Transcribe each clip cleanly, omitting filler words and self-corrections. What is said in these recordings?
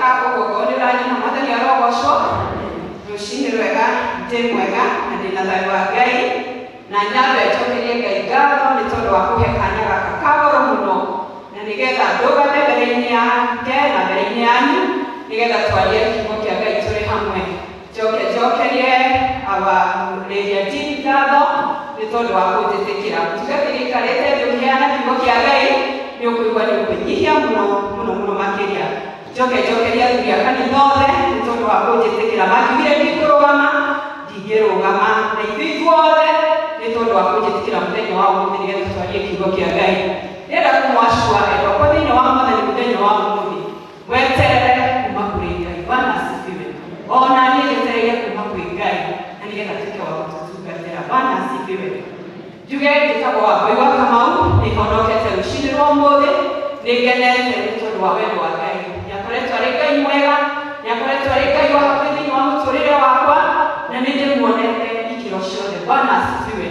Njĩkaga ũguo ngorwo nĩ ũranyona. Mwathani arogocwo. Rũcinĩ rwega, ndĩ mwega na ndĩna thayũ wa Ngai, na nyambe njokerie Ngai ngatho nĩ tondũ wa kũhe kanya gaka ka goro mũno na nĩgetha ndũgame mbere-inĩ yake na mbere-inĩ yanyu nĩgetha twarie kiugo kĩa Ngai tũrĩ hamwe. Njoke njokerie abarĩria team ngatho nĩ tondũ wa kũnjĩtĩkĩra. Mũtungatĩri aikarĩte thĩ ũkĩheana kiugo kĩa Ngai, nĩ ũkũigua nĩ ũkwĩnyihia mũno mũno mũno makĩria. Njoke njokerie athuri a kanitha othe nĩ tondũ wa kũnjĩtĩkĩra. Mangiugire ndikũrũgama, ndingĩrũgama. Na ithuĩ ithuothe nĩ tondũ wa kũnjĩtĩkĩra mũthenya wa ũmũthĩ nĩgetha twarie kiugo kĩa Ngai. Ndĩrenda kũmwacua endwa akwa thĩinĩ wa Mwathani mũthenya wa ũmũthĩ, weterere kuma kũrĩ Ngai. Bwana asifiwe. Ona niĩ njetereire kuma kwĩ Ngai na nĩgetha tuĩke wa gũtũtungatĩra. Bwana asifiwe. Njuge njĩtagwo Wambũi wa Kamau, nĩ honokete rũcinĩ rwa ũmũthĩ, nĩ ngenete nĩ tondũ wa wendo wa Ngai. Nĩ akoretwo arĩ Ngai mwega, nĩ akoretwo arĩ Ngai wa hakuhĩ thĩinĩ wa mũtũrĩre wakwa, na nĩ ndĩmuonete ikĩro ciothe. Bwana asifiwe.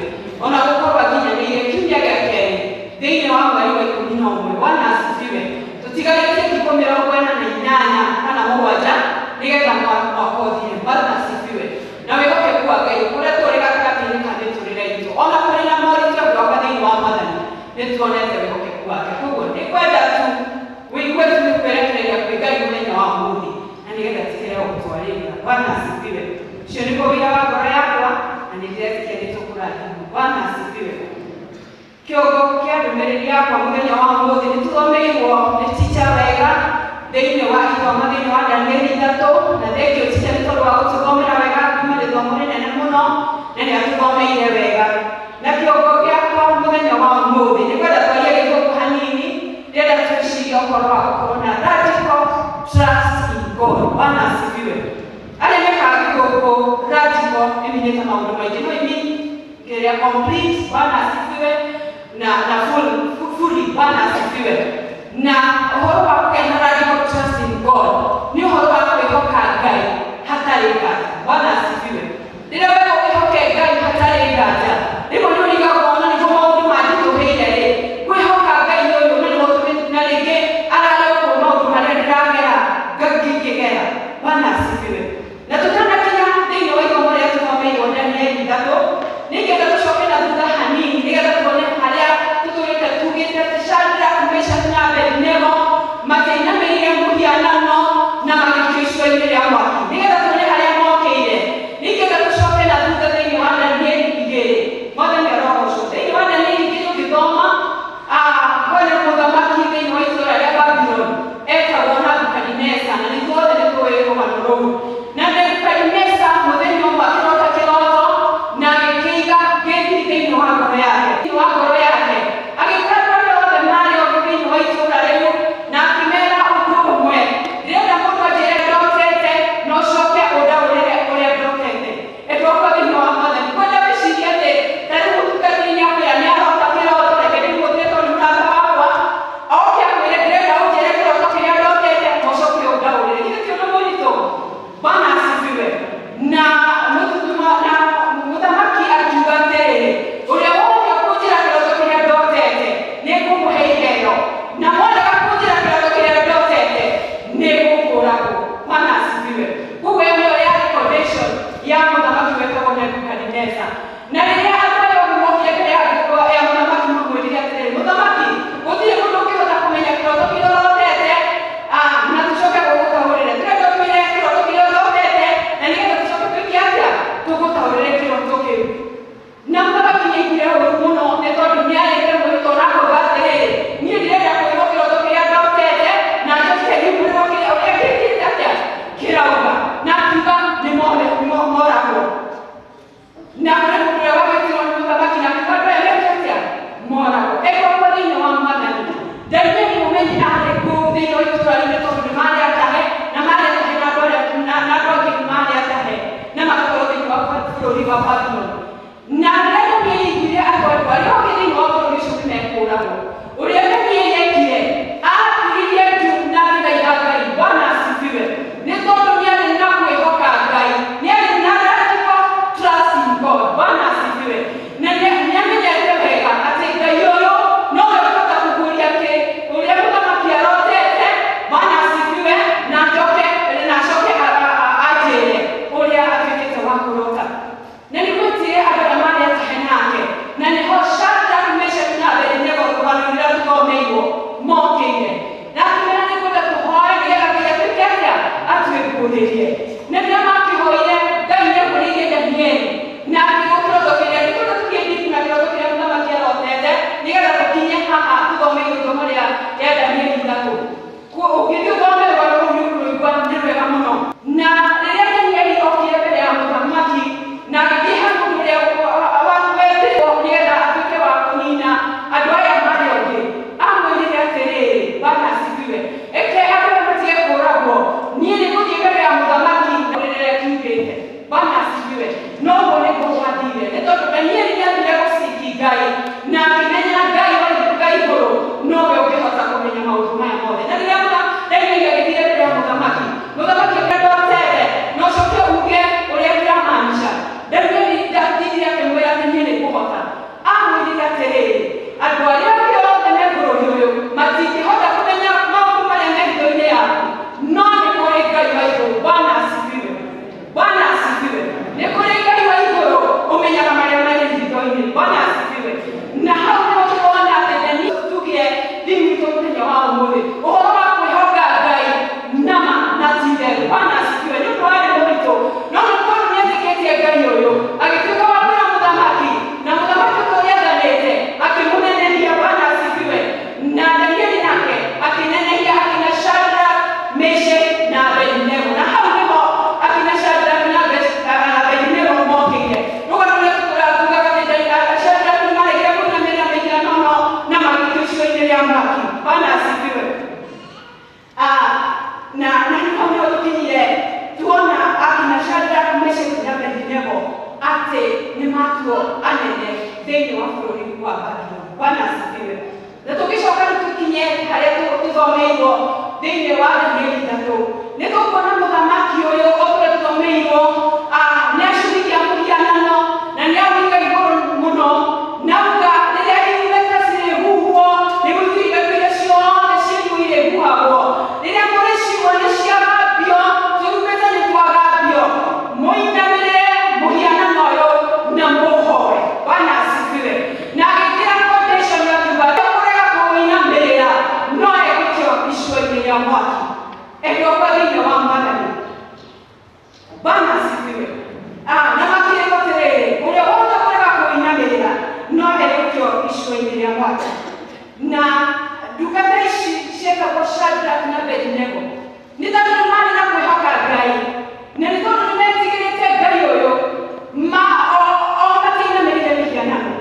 Ona gũkorwo nginyanĩirie kiumia gĩa kerĩ thĩinĩ wa mweri wa 11. Bwana asifiwe. Tũtigarĩtie thikũ 48 kana 7 nĩgetha mwaka ũthire. Bwana asifiwe. Na wĩhokeku wa Ngai ũkoretwo ũrĩ gatagatĩ-inĩ ka mĩtũrĩre itũ, ona kũrĩ na moritũ andũ akwa thĩinĩ wa Mwathani, nĩ tuonete wĩhokeku wake. Koguo nĩ ngwenda tu wĩigue tu nĩ kwĩrekereria kwĩ Ngai mũthenya wa ũmũthĩ na nĩgetha tigĩre gũtwarĩria. Bwana asifiwe. Ũcio nĩguo wĩra wa ngoro yakwa na nĩ ndĩretĩkia nĩ tũkũrathimwo. Bwana asifiwe. Kĩongo kĩa ndũmĩrĩri yakwa mũthenya wa ũmũthĩ nĩ tũthomeirwo nĩ teacher wega thĩinĩ wa ithoma thĩinĩ wa Danieli 3, na thengiũ teacher nĩ tondũ wa gũtũthomera wega, kuma rĩthomo rĩnene mũno na nĩ atũthomeire wega. Na kĩongo gĩakwa mũthenya wa ũmũthĩ nĩ kwenda twarie gĩthũngũ hanini, ndĩrenda twĩcirie ũhoro wa gũkorwo na radical trust in God. Bwana asifiwe. Arĩa mekaga gĩthũngũ, radical ĩminĩte maũndũ maingĩ, no imi kĩrĩa complete. Bwana asifiwe. Na full fully. Bwana asifiwe. Na ũhoro wa kũgĩa na radical trust in God nĩ ũhoro wa kwĩhoka Ngai hatarĩ nganja. Bwana asifiwe. Rĩrĩa wega wĩhoke Ngai hatarĩ nganja, rĩmwe nĩ ũrigagwo ona nĩguo maũndũ mangĩtũhĩire rĩ, kwĩhoka Ngai ũyũ na nĩguo na rĩngĩ ararĩ ũguo maũndũ marĩa ndĩragera ngĩkĩgera. Bwana asifiwe. Na tũtanakinya thĩinĩ wa ithomo rĩrĩa tũthomeirwo Danieli 3, nĩngĩenda tũcoke na thutha hanini nĩgetha tuone harĩa tũtũrĩte tugĩte atĩ Shadrach, Meshach na Abednego matiainamĩrĩire mũhianano na magĩikio icua-inĩ rĩa mwaki, nĩgetha tuone harĩa mokĩire. Nĩngĩenda tũcoke na thutha thĩinĩ wa Danieli 2. Mwathani arogocwo. Thĩinĩ wa Danieli 2 ũngĩthoma, kwĩna mũthamaki thĩinĩ wa itũũra rĩa Babuloni etagwo Nebukadineza, na ithuothe nĩ tũĩ rũgano rũu. Na Nebukadineza mũthenya ũmwe akĩrota kĩroto na agĩkĩiga gĩthiri thĩinĩ wa ngoro yake. Thĩinĩ wa ngoro yake agĩkora andũ arĩa othe marĩ ogĩ thĩinĩ wa itũũra rĩu na akĩmera ũndũ ũmwe, ndĩrenda mũndũ anjĩre ndotete na ũcoke ũndaũrĩre ũrĩa ndotete. Endwa akwa thĩinĩ wa Mwathani, kwenda wĩcirie atĩ ta rĩu mũtungatĩri nĩ akwĩra nĩ arota kĩroto, reke ndĩmũhũthĩre tondũ nĩ mũrata wakwa, oke akwĩre ndĩrenda ũnjĩre kĩroto kĩrĩa ndotete na ũcoke ũndaũrĩre. Githĩ ti ũndũ mũritũ? Bwana asifiwe. Na mũthamaki akiuga atĩrĩrĩ, ũrĩa wothe ũkũnjĩra kĩroto kĩrĩa ndotete nĩ ngũmũhe iheo, na mwarega kũnjĩra kĩroto kĩrĩa ndotete nĩ gũkũragwo. Bwana asifiwe. Koguo ĩyo nĩyo yarĩ condition ya mũthamaki wetagwo Nebukadineza. Na rĩrĩa andũ arĩa ogĩ mokire mbere ya mũthamaki mamwĩrire atĩrĩrĩ, mũthamaki, gũtirĩ mũndũ ũngĩhota kũmenya kĩroto kĩrĩa ũrotete, na tũcoke gũgũtaũrĩre. Tũrenda ũtwĩre kĩroto kĩrĩa ũrotete na nĩgetha tũcoke twĩke atĩa? Tũgũtaũrĩre kĩroto kĩu. Na mũthamaki nĩ aiguire ũũru mũno nĩ tondũ nĩ arĩte mwĩhĩtwa na akauga atĩrĩrĩ, niĩ ndĩrenda kwĩrwo kĩroto kĩrĩa ndotete na njoke ndiumbũrĩrwo kĩrĩa ũrĩa kĩkĩte atĩa kĩrauga. Na akiuga nĩ moragwo. Na kũrĩ mũndũ matuo anene thĩinĩ wa bũrũri wa Babuloni. Bwana asifiwe. Na tũgĩcoka rĩu tũkinye harĩa tũthomeirwo thĩinĩ wa Danieli 3, nĩ tũkuona mũthamaki ũyũ o ũrĩa tũthomeirwo nĩ acũgithia mũhianano na nĩ awĩiga igũrũ mũno, na auga rĩrĩa irumbeta cirĩhuhwo nĩguo irumbeta iria ciothe ciĩguo irĩhuhagwo, rĩrĩa mũrĩcigua nĩ ciagambio, tũrumbeta nĩ twagambio, mũinamĩrĩre mũhianano ũyũ na mũũhoe. Bwana asifiwe. Na agĩkĩra condition, akiuga kũrega kũinamĩrĩra no egũikio icua-inĩ rĩa mwaki. Endwa thĩinĩ wa Mwathani, Bwana asifiwe. Na makĩrĩrwo atĩrĩrĩ, ũrĩa wothe kũrega kũinamĩrĩra no egũikio icua-inĩ rĩa mwaki. Na ndungata ici cietagwo Shadrach na Abednego, nĩ tondũ nĩ marĩ na kwĩhoka Ngai na nĩ tondũ nĩ metigĩrĩte Ngai ũyũ, ma o matiinamĩrĩire mĩhianano.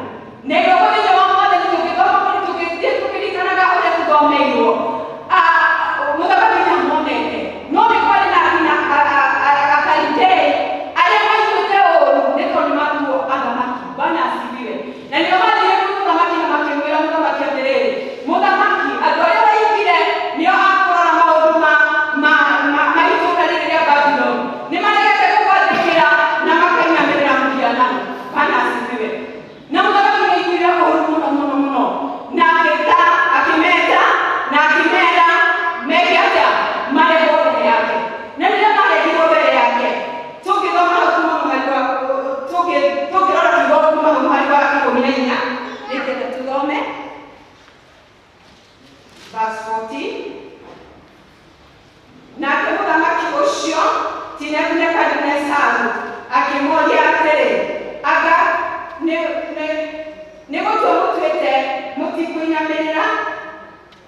Na igoko thĩinĩ wa Mwathani, tũngĩthoma kũrĩ tũgĩthiĩ tũkĩririkanaga ũrĩa tũthomeirwo, mũthamaki nĩamonete, no nĩ kwarĩ na nginya Akalidei arĩa maiguĩte ũũru nĩ tondũ nĩ matuo athamaki. Bwana asifiwe. Na nĩo mathire kwĩ mũthamaki na makĩmwĩra mũthamaki atĩrĩrĩ, mũthamaki, andũ arĩa waigire nĩo akũrora maũndũ ma itũũra rĩrĩ rĩa Babuloni nĩ maregete gũgwathĩkĩra na makainamĩrĩra mũhianano. Bwana asifiwe. Na mũthamaki nĩ aiguire ũũru mũno mũno mũno, na akĩta akĩmeta na akĩmera meke atĩa, marehwo mbere yake. Na rĩrĩa marehirwo mbere yake, tũngĩthoma hau kuma mũhari wa tũngĩrora kiugo kuma hau mũhari wa 14, nĩngĩenda tũthome verse 14. Nake mũthamaki ũcio ti Nebukadinezaru akĩmoria atĩrĩ, anga nĩ gũtua mũtuĩte mũtikũinamĩrĩra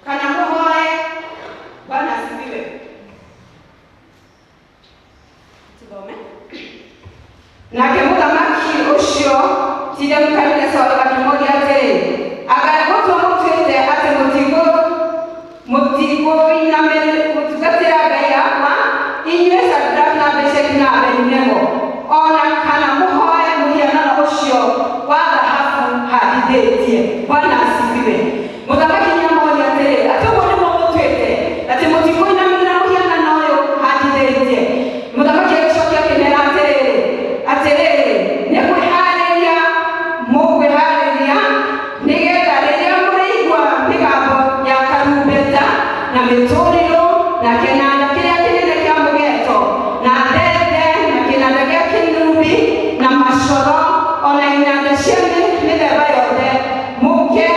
kana mũhoe? Bwana asifiwe. Tũthome. Nake mũthamaki ũcio ti Nebukadinezaru akĩmoria atĩrĩ, anga nĩ gũtua mũtuĩte atĩ mũtikũinamĩrĩra mũtungatĩra Ngai yakwa, inyuĩ Shadrach na Meshaki na Abednego, ona kana mũhoe mũhianano ũcio wa thahabu handithĩtie? Bwana asifiwe. Mũthamaki nĩamoria atĩrĩ, atĩ ũguo nĩguo mũtuĩte, atĩ mũtikũinamĩrĩra mũhianano ũyũ handithĩtie? Mũthamaki agĩcokia akĩmera atĩrĩrĩ, atĩrĩrĩ, nĩ kwĩharĩria mũkwĩharĩria nĩgetha rĩrĩa mũrĩigua mĩgambo ya karumbeta na mĩtũrirũ na kĩnanda kĩrĩa kĩnene kĩa mũgeto na thenge na kĩnanda gĩa kĩnubi na macoro ona inanda cia mĩthemba yothe, mũke.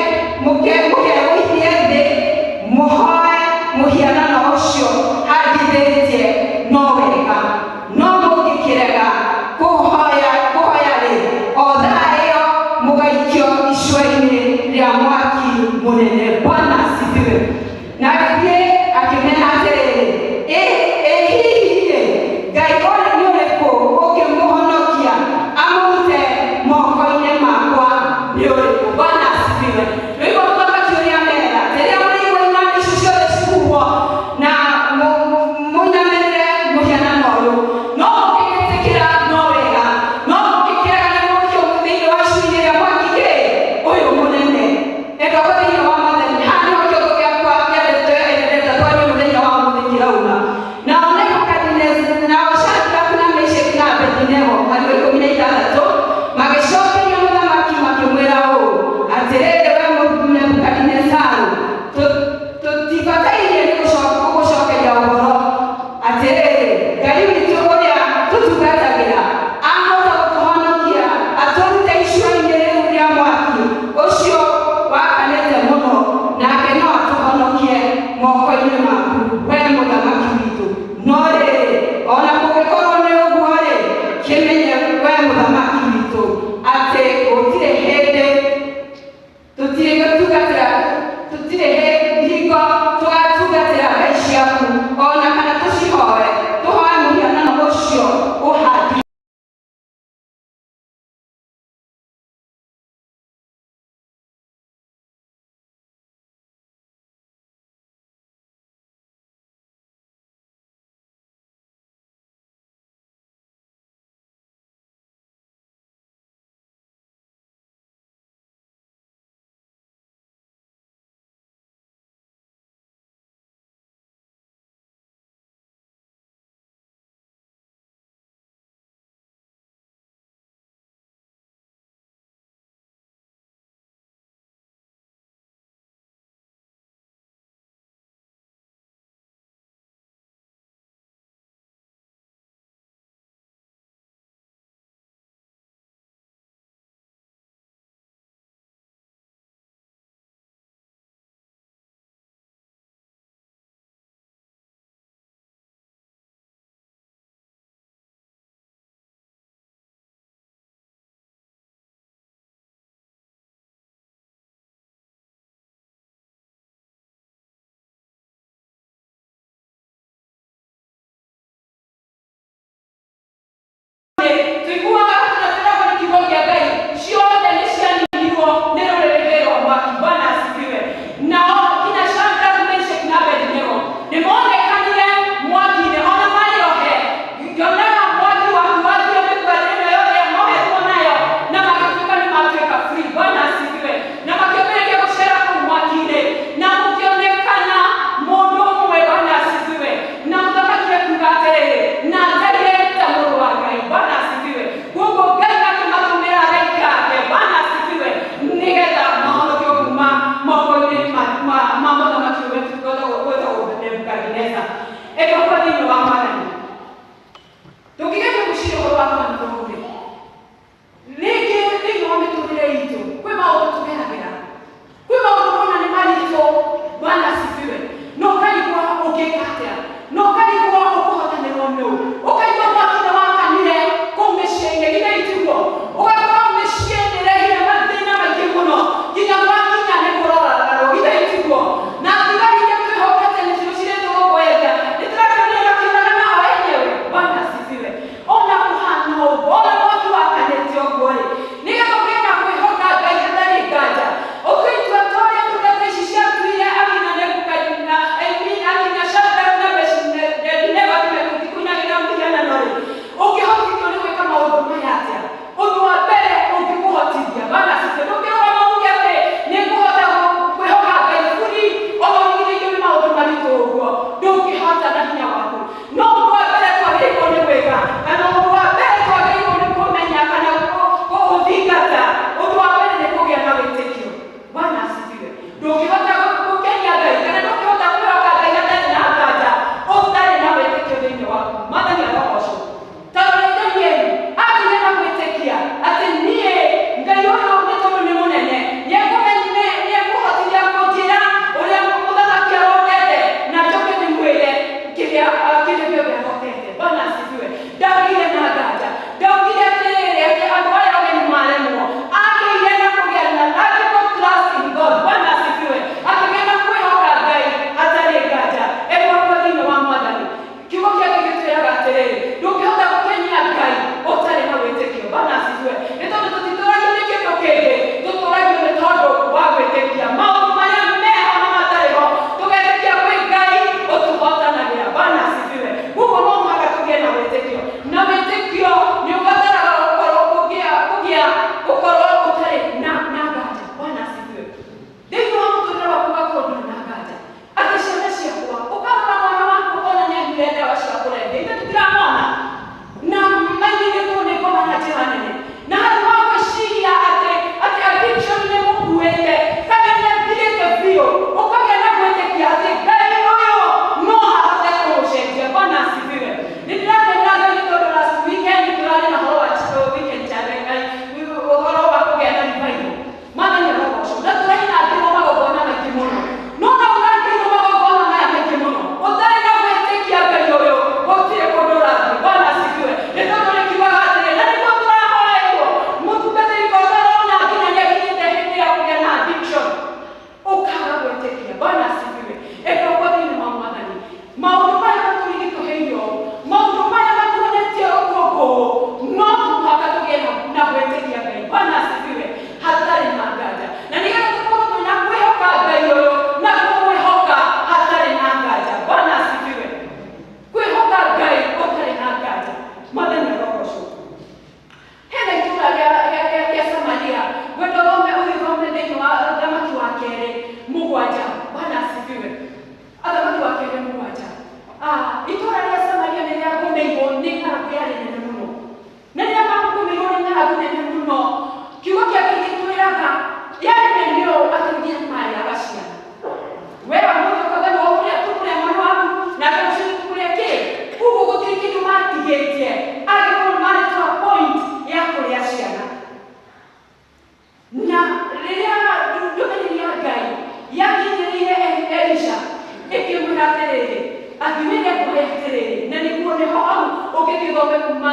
Mũgĩthome kuma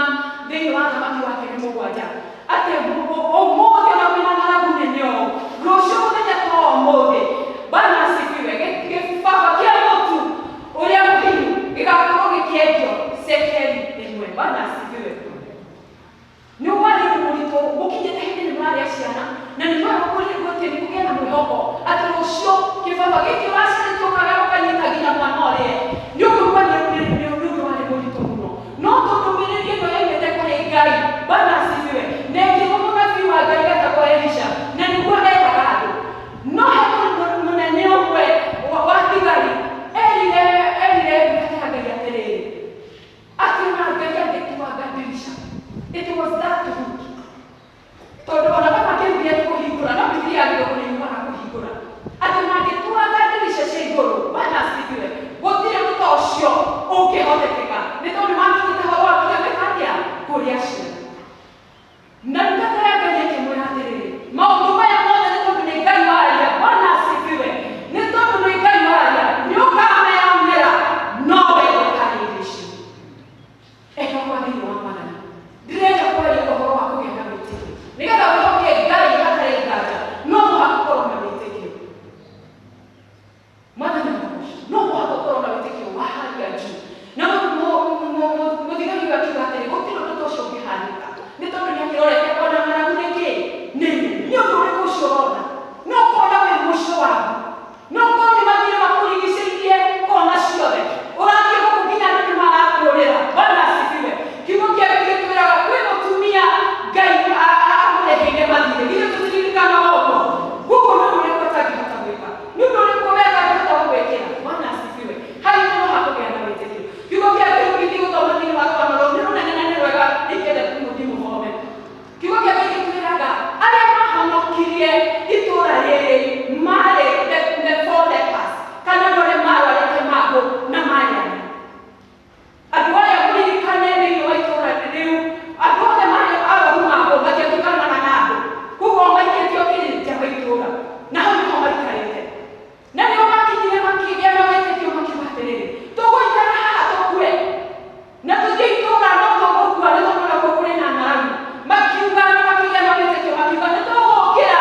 thĩinĩ wa Thamaki wa Kerĩ 7 atĩ ũmũthĩ ona kwĩna ng'aragu nene ũũ, rũciũ mũthenya ta ũmũthĩ, Bwana asifiwe, gĩbaba kĩa mũtu ũrĩa mũhinyu gĩgakorwo gĩkĩendio cekeri 1. Bwana asifiwe. Nĩ warĩ ũndũ mũritũ gũkinyĩte hĩndĩ nĩ mũrarĩa ciana na nĩ mwega gũtĩ nĩ kũgĩa na mwĩhoko atĩ rũciũ kĩbaba gĩkĩ wacarĩtio ũkaga ũkanyita nginya mwana ũrĩe. Nĩ ũkũigua nĩ ũndũ warĩ mũritũ mũno, no tondũ ndũmĩrĩri ĩno yaumĩte kũrĩ Ngai, Bwana asifiwe, na ĩkĩrwo mũnabii wa Ngai wetagwo Elisha, na nĩguo eraga andũ. No he mũnene ũmwe wa thigari erire ndungata ya Ngai atĩrĩrĩ, atĩ ona Ngai angĩtuanga ndirica, it was that good, tondũ ona baba akĩrugire kũhingũra, no Bibilia ya Gĩthũngũ nĩ yugaga kũhingũra, atĩ ona angĩtuanga ndirica cia igũrũ, Bwana asifiwe, gũtirĩ ũndũ ta ũcio ũngĩhotekeka, nĩ tondũ nĩ makinyĩte horo wa nginya gwĩka atĩa? Kũrĩa ciana. Na ndungata ya Ngai ĩkĩmwĩra atĩrĩrĩ, maũndũ maya mothe nĩ tondũ nĩ Ngai waria, Bwana asifiwe, nĩ tondũ nĩ Ngai waria, nĩ ũkameyonera, no we ndũkarĩa irio icio. Eka kwa thĩinĩ wa Mwathani, ndĩrenda kwaria ũhoro wa kũgĩa na wĩtĩkio. Nĩgetha wĩhoke Ngai hatarĩ nganja, no mũhaka ũkorwo na wĩtĩkio. Mwathani arogocwo. No mũhaka ũkorwo na wĩtĩkio wa hali ya juu. Na mũthigari ũyũ akiuga atĩrĩ, gũtirĩ ũndũ ta ũcio ũngĩhanĩka, nĩ tondũ nĩ akĩrorete ona ng'aragu nĩkĩ nĩ nene. Nĩ ũndũ ũrĩkũ ũcio ũrona? No ũkona wĩ mũico waku, no ũkorwo nĩ mathire makũrigicĩirie kona ciothe, ũrathiĩ gũkũ nginya andũ nĩ marakũrĩra. Bwana asifiwe. Kiugo kĩa Ngai gĩtwĩraga kwĩ mũtumia Ngai amũreheire mathirĩ. Githĩ tũtiririkanaga ũguo? Koguo nĩ ũndũ ũrĩkũ atangĩhota gwĩka? Nĩ ũndũ ũrĩkũ we atangĩhota gũgwĩkĩra? Bwana asifiwe. Harĩ no hakũgĩa na wĩtĩkio. Kiugo kĩa Ngai ũngĩthiĩ gũthoma thĩinĩ wa rũgano rũu nĩ rũnene na nĩ rwega, ingĩenda mũthiĩ mũthome. Kiugo kĩa Ngai gĩtwĩraga arĩa mahonokirie itũũra rĩrĩ marĩ the four lepers, kana andũ arĩa marwarĩte mangũ na marĩ ana. Andũ aya mũririkane thĩinĩ wa itũũra rĩu, andũ othe marĩ arwaru mangũ matiatukanaga na andũ, koguo maikĩtio kĩrĩ nja wa itũũra, na hau nĩho maikarĩte. Na nĩo makinyire makĩgĩa na wĩtĩkio, makiuga atĩrĩrĩ, tũgũikara haha tũkue na tũthiĩ itũũra no tũgũkua, nĩ tondũ nakuo kũrĩ na ng'aragu. Makiuga na makĩgĩa na wĩtĩkio, makiuga nĩ tũgũkĩra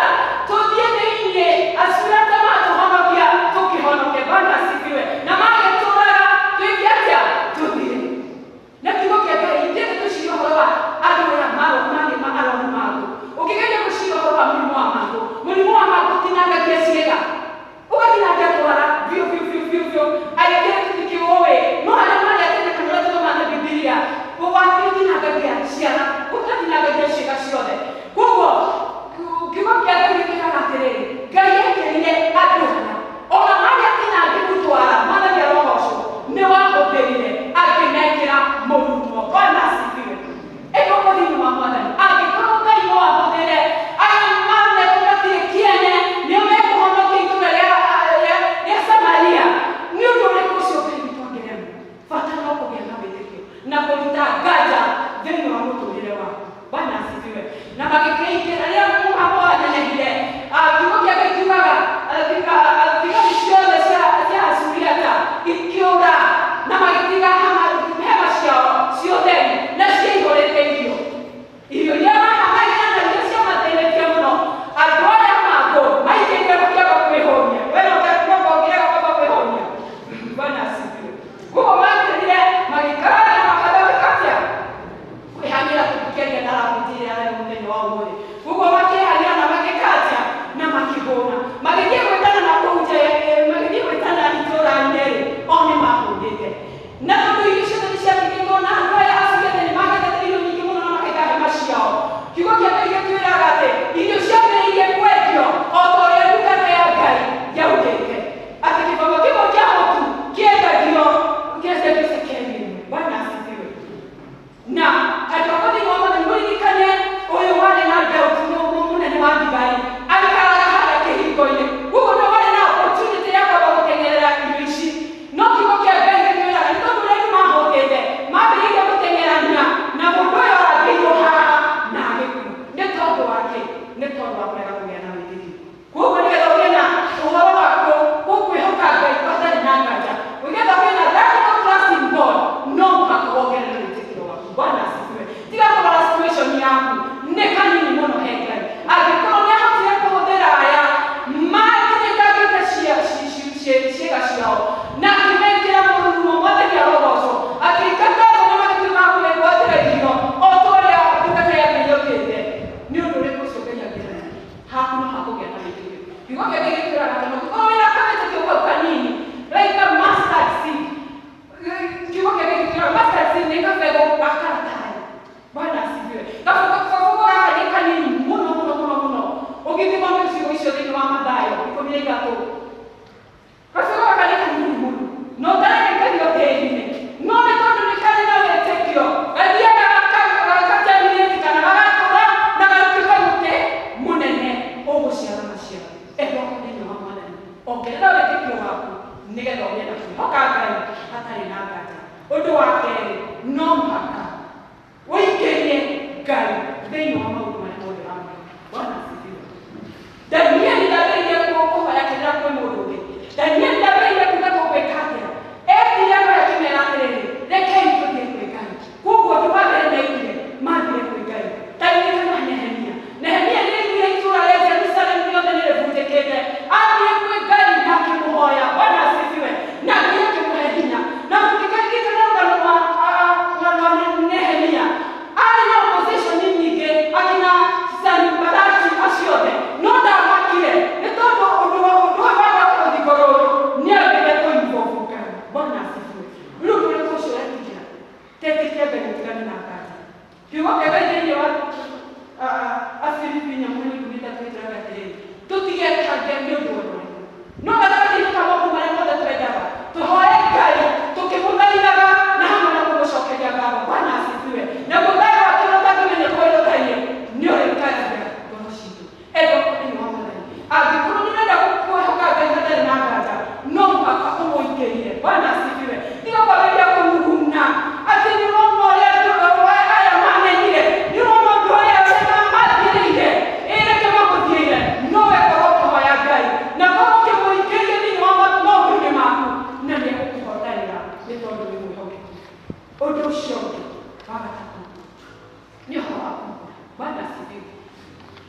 tũthiĩ thĩinĩ, Asuriata matũhonokia tũkĩhonoke. Bwana asifiwe. Na magĩtũraga twĩke atĩa? Tũthire. Na kiugo kĩa Ngai ingĩenda twĩcirie ũhoro wa andũ aya marĩ arwaru mangũ. Ũngĩgeria gwĩciria ũhoro wa mũrimũ wa mangũ, mũrimũ wa mangũ ũtinangagia ciĩga, ũgatinangia twara biũ biũ biũ biũ biũ. Aingĩ tũtikĩũĩ, no arĩa marĩa tene kana ũrĩa tũthomaga na Bibilia, ũgwati ũtinangagia ciara, ũgatinangagia ciĩga ciothe. Koguo kiugo kĩa Ngai gĩtwĩraga atĩrĩrĩ, Ngai ekĩrire andũ aya ona marĩa atinangĩku twara, Mwathani arogocwo, nĩ wahũthĩrire akĩmekĩra mũrurumo. Bwana asifiwe. Ĩno thĩinĩ wa Mwathani, angĩkorwo Ngai no ahũthĩre aya maronetwo matirĩ kĩene nĩo mekũhonokia itũũra rĩa Samaria, nĩ ũndũ ũrĩkũ ũcio Ngai witũ angĩremwo? Bata no kũgĩa na wĩtĩkio na kũruta nganja thĩinĩ wa mũtũrĩre waku. Bwana asifiwe. Na magĩkĩingĩra rĩrĩa mũhamo wanenehire, kiugo kĩa Ngai kiugaga thigari ciothe cia Asuriata ikĩũra na magĩtiga hema ciao ciothe na ciaihũrĩte irio, irio iria mahamagĩra na iria ciamateithĩtie mũno. Andũ aya mangũ maingĩrire makĩamba kwĩhũnia. We no ũngĩrega kwamba kwĩhũnia? Bwana asifiwe. Koguo maingĩrire magĩikara na makamba gwĩka atĩa? ũtigane na nganja. Kiugo kĩa Ngai thĩinĩ wa Afilipi 4:13 ĩtwĩraga atĩrĩrĩ, tũtigetange nĩ ũndũ o na ũrĩkũ, no gatagatĩ-inĩ ka maũndũ marĩa mothe twendaga, tũhoe Ngai tũkĩmũthaithaga na hamwe na kũmũcokeria ngatho. Bwana asifiwe. Naguo thayũ wake ũrĩa ũtangĩmenyeka ũrĩa ũtariĩ nĩ ũrĩikaragia ngoro citũ. Endwa thĩinĩ wa Mwathani, angĩkorwo nĩ ũrenda kwĩhoka Ngai hatarĩ na nganja, no mũhaka ũmũingĩrie. Bwana asifiwe. Tiga kwambĩrĩria kũnuguna atĩ nĩ ũrona ũrĩa andũ aya mamenyire, nĩ ũrona ũndũ ũrĩa arĩa mathiĩrĩire, ĩ reke magũthiĩre. No we korwo ũkĩhoya Ngai na korwo ũkĩmũingĩria thĩinĩ wa maũndũ-inĩ maku, na nĩ egũkũhotanĩra nĩ tondũ nĩ mwĩhokeku. Ũndũ ũcio ũngĩ wa gatatũ nĩ ũhoro wa kuumbũra. Bwana asifiwe.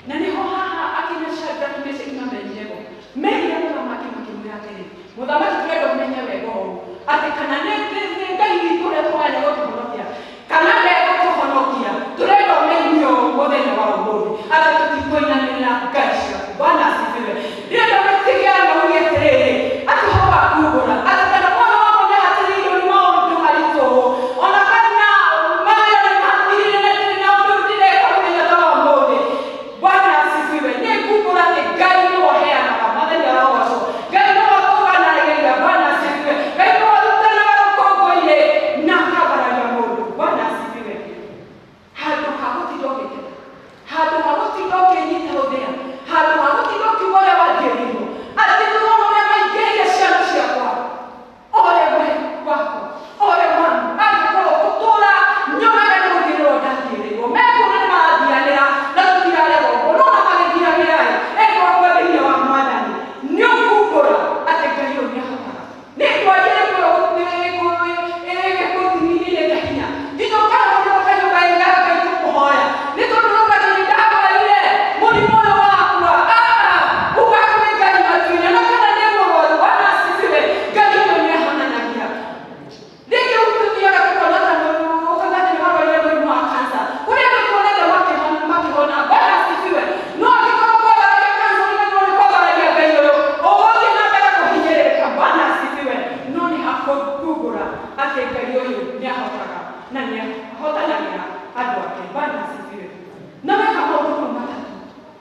Na nĩho haha akina Shadrach, Meshach na Abednego merire mũthamaki makĩmwĩra atĩrĩ, mũthamaki tũrenda ũmenye wega ũũ atĩ kana nĩ nĩ Ngai witũ ũrĩa tũhoya nĩegũtũhonokia kana ndegũtũhonokia, tũrenda ũmenye ũũ mũthenya wa ũmũthĩ atĩ tũtikũinamĩrĩra ngai ciaku. Bwana asifiwe. Ndĩrenda ũgĩtige na uge atĩrĩrĩ, atĩ ũhoro wa kuumbũra atĩ kana mwana wakwa nĩahatĩrĩirio nĩ maũndũ maritũ ona kana mawĩra nĩ mathirire na ndirĩ na ũndũ ndĩreka mũthenya ta wa ũmũthĩ. Bwana asifiwe. Nĩ kuumbũra atĩ Ngai nĩwe ũheanaga, Mwathani arogocwo. Ngai nĩwe ũtũganagĩria. Bwana asifiwe. Ngai nĩwe ũrutanaga rũkũngũ-inĩ na akambararia mũndũ. Bwana asifiwe. Handũ ha gũtinda ũgĩteta, handũ ha gũtinda ũkĩnyita rũthĩa, handũ ha gũtinda ũkiuga ũrĩa wanjĩrĩirwo, atĩ nĩwona ũrĩa maingĩrĩire ciana ciakwa, ole we wakwa, ole wangu, angĩkorwo ngũtũũra nyonaga nĩ gũthiĩrĩrwo ndathiĩrĩirwo, mekuona nĩ marathianĩra na tũtirarega ũguo, no ona magĩthianĩra-ĩ, endwa akwa thĩinĩ wa Mwathani, nĩ ũkumbũra atĩ Ngai ũyũ nĩahotaga. Nĩ ndwari ĩrĩkũ ĩgũthinyĩrĩte hinya nginya ũkarũgamia ũkanyũmba ĩga Ngai tũkũhoya nĩ tondũ ũrauga atĩ nĩ ndarwarire mũrimũ ũyũ wakwa. Aa, uga kwĩ Ngai matu-inĩ ona kana ndĩ mũrwaru. Bwana asifiwe. Ngai ũyũ nĩ ahonanagia. Rĩngĩ tũthiaga tũkona ta ũkauga atĩ nĩ warwarire mũrimũ wa cancer. Kũrĩ andũ tuonete makĩhona. Bwana asifiwe. No angĩkorwo kwambararia cancer ũriganĩrwo nĩ kwambararia Ngai ũyũ, ũgũthiĩ na mbere kũhinyĩrĩrĩka. Bwana asifiwe. No nĩ hakumbũra atĩ Ngai ũyũ nĩ ahotaga na nĩ ahotanagĩra andũ ake. Bwana asifiwe. Na weka maũndũ mau matatũ,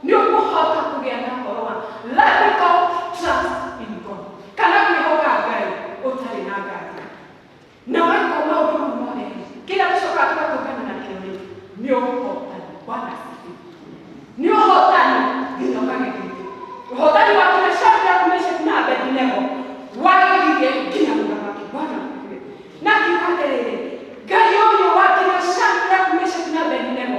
nĩ ũkũhota kũgĩa na ũhoro wa radical trust in God, kana kwĩhoka Ngai ũtarĩ na nganja. Na weka maũndũ mau mothe, kĩrĩa tũcokaga tũgatũngana nakĩo rĩ, nĩ ũhotani. Bwana asifiwe. Nĩ ũhotani nginya ũkagĩthire. Ũhotani wa kina Shadrach, Meshach na Abednego wagĩthirie nginya mũthamaki. Bwana asifiwe. Na akiuga atĩrĩrĩ, Ngai ũyũ wa kina Shadrach, Meshach na Abednego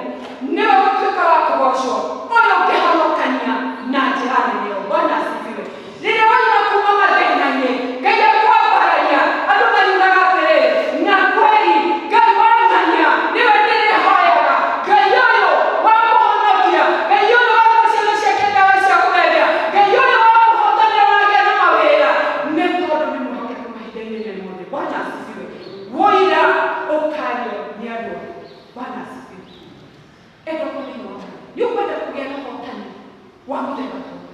nĩwe gũtuĩka wa kũgocwo, ũyũ ũngĩhonokania na njĩra nene ũũ. Bwana asifiwe. Rĩrĩa wauma kuma mathĩna-inĩ, Ngai akwambararia, andũ mariugaga atĩrĩrĩ, na kweli Ngai wamanya nĩwe ndĩrĩhoyaga, Ngai ũyũ wa kũhonokia, Ngai ũyũ wa kũhe ciana ciake ndawa cia kũrebia, Ngai ũyũ wa kũhotanĩra na agĩe na mawĩra, nĩ tondũ nĩ mwĩhokeku mahinda-inĩ me mothe. Bwana asifiwe. Ũira ũkario nĩ andũ othe. Bwana asifiwe. Endwa akwa thĩinĩ wa Mwathani, nĩ ũkwenda kũgĩa na ũhotani wa mũthemba ta ũyũ?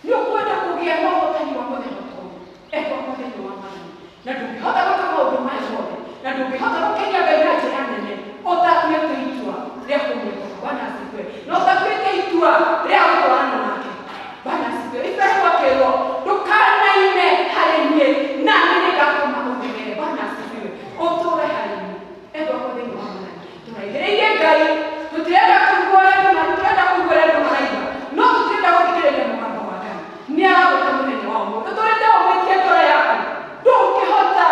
Nĩ ũkwenda kũgĩa na ũhotani wa mũthemba ta ũyũ? Endwa akwa thĩinĩ wa Mwathani, na ndũngĩhota gwĩka maũndũ maya mothe, na ndũngĩhota gũkenia Ngai na njĩra nene ũtatuĩte itua rĩa kũmwĩhoka. Bwana asifiwe. Na ũtatuĩte itua rĩa gũtwarana nake. Bwana asifiwe. Ibrahimu akĩrwo, ndũkanaime harĩ niĩ, na niĩ nĩngatũma ũthegere. Bwana asifiwe. Ũtũũre harĩ niĩ. Endwa akwa thĩinĩ wa Mwathani, tũraihĩrĩirie Ngai, tũtirenda kũigua ũrĩa andũ tũrenda kũigua ũrĩa andũ maraiga, no tũtirenda gũthikĩrĩria mũgambo wa Ngai. Nĩ aragwĩta mũthenya wa ũmũthĩ. Ũtũrĩte ũmĩtie ngoro yaku, ndũngĩhota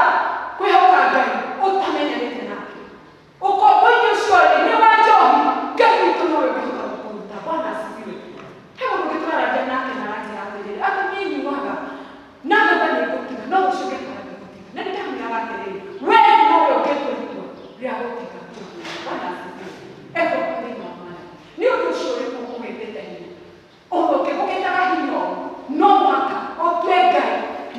kwĩhoka Ngai ũtamenyanĩte nake. Ũkombo-inĩ ũcio rĩ, nĩ wa njohi, Ngai witũ nowe ũngĩhota gũkũruta. Bwana asifiwe. He mũndũ ũngĩ tũraragia nake na aranjĩra atĩrĩrĩ, atĩ niĩ nyuaga na ngauga nĩ ngũtiga, no rũciũ ngekora nĩ ngũtiga. Na nĩ ndamwĩraga atĩrĩrĩ, we nowe ũngĩtua itua rĩa gũtiga njohi. Bwana asifiwe. Endwa akwa thĩinĩ wa Mwathani, nĩ ũndũ ũcio ũrĩkũ ũgĩtĩte hinya? Ũndũ ũngĩgũkĩtaga hinya ũũ, no mũhaka ũtue Ngai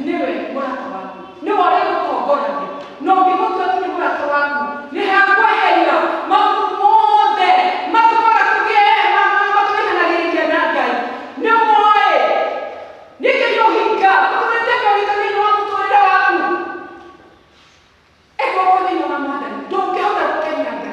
nĩwe mũrata waku, nĩwe ũrĩgũtongoragia. Na ũngĩmũtua atĩ nĩ mũrata waku, nĩ hakweheria maũndũ mothe matũmaga tũgĩe matũraihanagĩrĩria na Ngai. Nĩ ũmoĩ nĩkĩ nĩ ũhinga ũtũrĩte ũhinga thĩinĩ wa mũtũrĩre waku. Ĩka ũguo thĩinĩ wa Mwathani, ndũngĩhota gũkenia Ngai.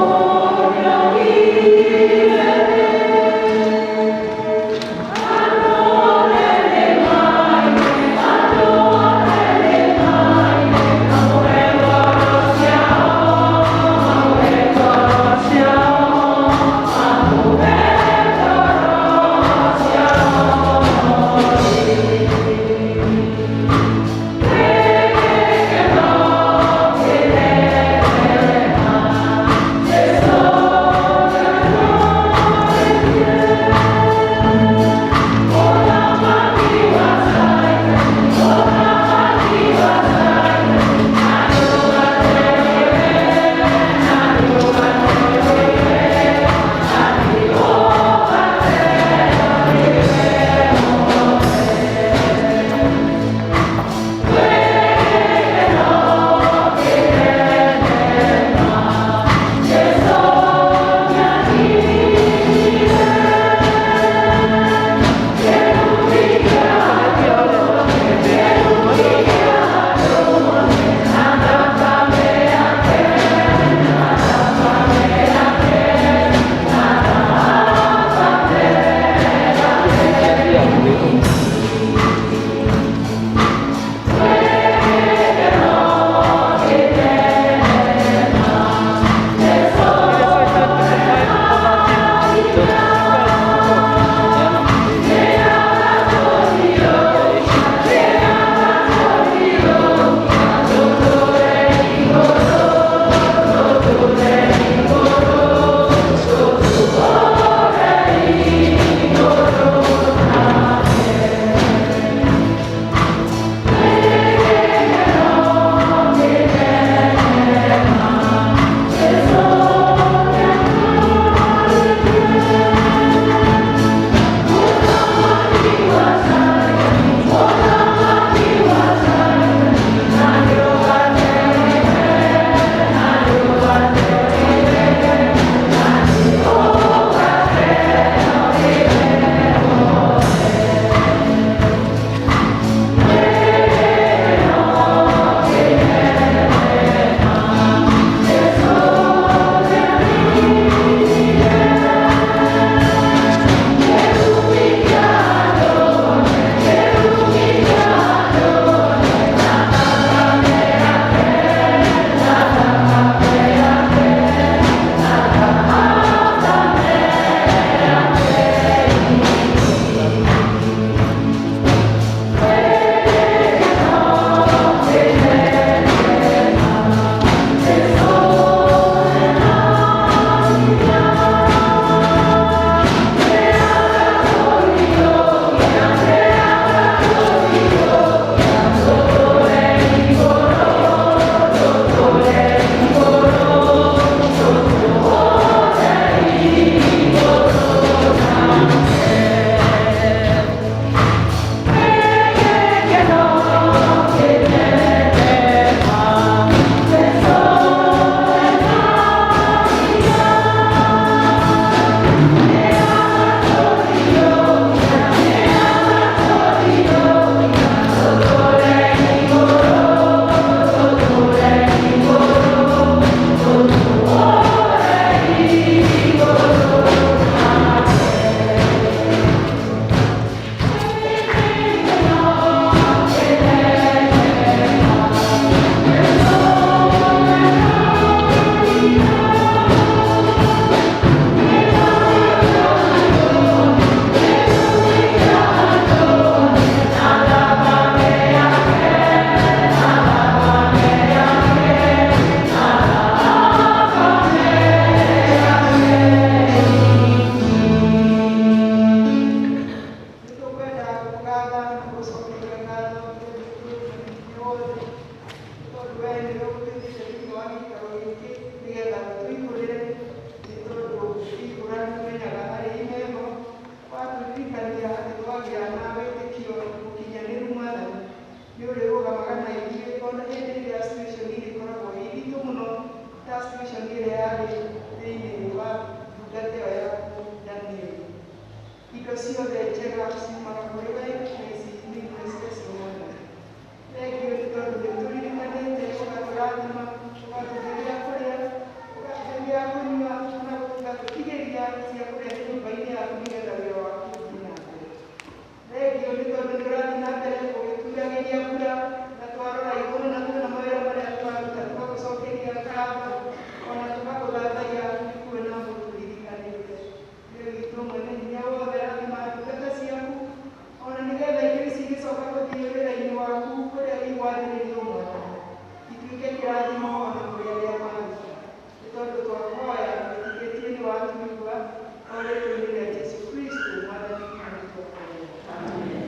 Thank you. wothe nĩ tondũ wee nĩwe ũtũigĩte thĩinĩ wa gĩikaro gĩkĩ nĩgetha ũtũihũrĩre nĩ tondũ ũkĩihũra nĩtũmenyaga harĩ imeho watũririkania atĩ twagĩa na wĩtĩkio mũkinyanĩru Mwathani nĩ ũrĩrũgamaga na ithuĩ ona hĩndĩ ĩrĩa situation ĩkoragwo ĩ nditũ mũno ta situation ĩrĩa yarĩ thĩinĩ wa ndungata ĩyo yaku Danieli. Indo ciothe njega ciumaga kũrĩ we na ici nĩ imwe ciacio Mwathani. Thengiũ nĩ tondũ nĩ ũtũririkanĩte ũgatũrathima ũgatũhe gĩa kũrĩa ũgatũhe gĩa kũnyua ona ũgatũtigĩria cia kũrehe nyũmba-inĩ yaku nĩgetha wĩra waku ũthiĩ na mbere. Thengiũ nĩ tondũ nĩ ũrathiĩ na mbere ũgĩturagĩria mbura na twarora igũrũ na tuona mawĩra marĩa twaruta tũgagũcokeria ngatho ona tũgagũthathaiya nĩ kuona ũtũririkanĩte. Ngai witũ mwene hinya wothe rathima ndungata ciaku ona nĩgetha irio ici igĩcoka gũthiĩ wĩra-inĩ waku kũrĩa igwathĩrĩrio Mwathani ituĩke kĩrathimo ona kũrĩ arĩa maruta nĩ tondũ twahoya wĩtĩkĩtie nĩ watũigua o rĩtwa-inĩ rĩa Jesũ Kristo Mwathani witũ twahoya.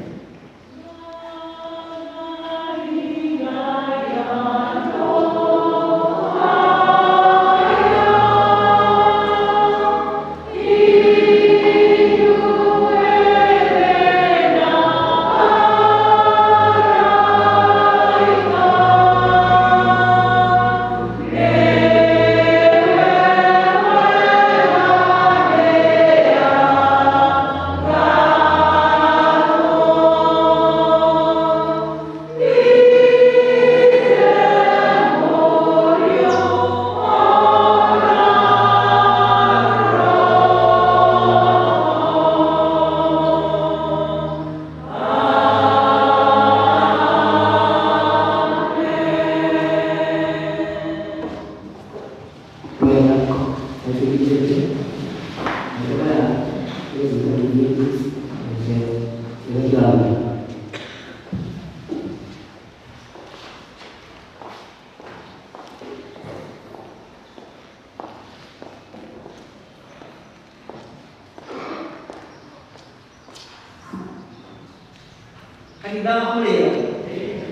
Kanitha mũrĩo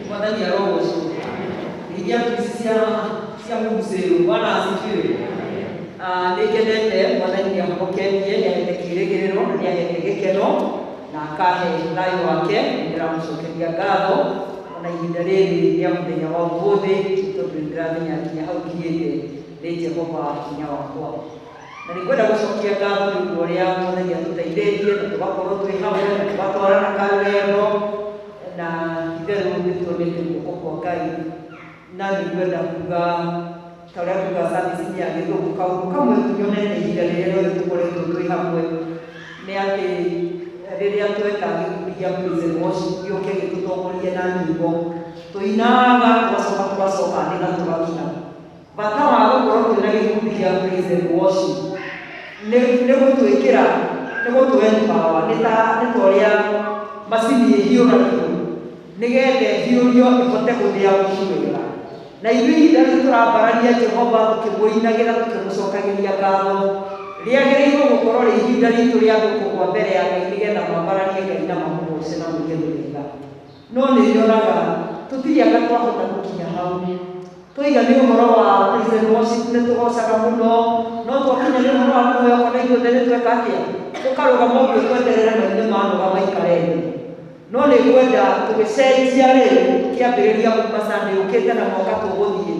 Mwathani arogocwo iria ici cia Mũgucĩrũ Bwana asifiwe. Nĩ ngenete Mwathani nĩ ahonoketie nĩ ahete kĩĩrĩgĩrĩro na nĩ ahete gĩkeno na akahe thayũ wake. Nĩ ndĩramũcokeria ngatho ona ihinda rĩrĩ rĩa mũthenya wa ũmũthĩ tondũ nĩ ndĩramenya nginya hau nginyĩte nĩ Jehova hinya wakwa. Na nĩ ngwenda gũcokia ngatho nĩ ũndũ ũrĩa Mwathani atũteithĩtie na tũgakorwo twĩ hamwe na tũgatwarana karũgendo na itherũ nĩ tuonete guoko kwa Ngai. Na nĩ ngwenda kuga ta ũrĩa kuga service ya gĩthũngũ kaũndũ kamwe nyonete ihinda rĩrĩa rĩothe tũkoretwo twĩ hamwe nĩ atĩ rĩrĩa tweka gĩkundi gĩa praise and worship gĩũke gĩtũtongorie na nyĩmbo tũinaga tũgacoka tũgacoka thĩ na tũgakira. Bata wa gũkorwo twĩna gĩkundi gĩa praise and worship nĩ gũtwĩkĩra nĩ gũtũ empower nĩ ta ũrĩa macini ĩhiũragio nĩgetha ĩhiũrio ĩhote gũthĩa mũtu wega. Na ithuĩ ihinda rĩu tũrambararia Jehova tũkĩmũinagĩra tũkĩmũcokagĩria ngatho rĩagĩrĩirwo gũkorwo rĩ ihinda ritũ rĩa andũ kũgũa mbere ya Ngai nĩgetha mambararie Ngai na mamũgoce na mũige nĩ wega. No nĩ nyonaga tũtirĩ anga twahota gũkinya hau. Twaiga nĩ ũhoro wa praise and worship nĩ tũgocaga mũno no twakinya nĩ ũhoro wa kũhoya ona ithuothe nĩ tweka atĩa tũkarũgama ũguo tweterere maithe manoga maikare thĩ. No nĩ ngwenda tũgĩcenjia rĩu tũkĩambĩrĩria kuma Sunday ũkĩte na mwaka tũgũthiĩ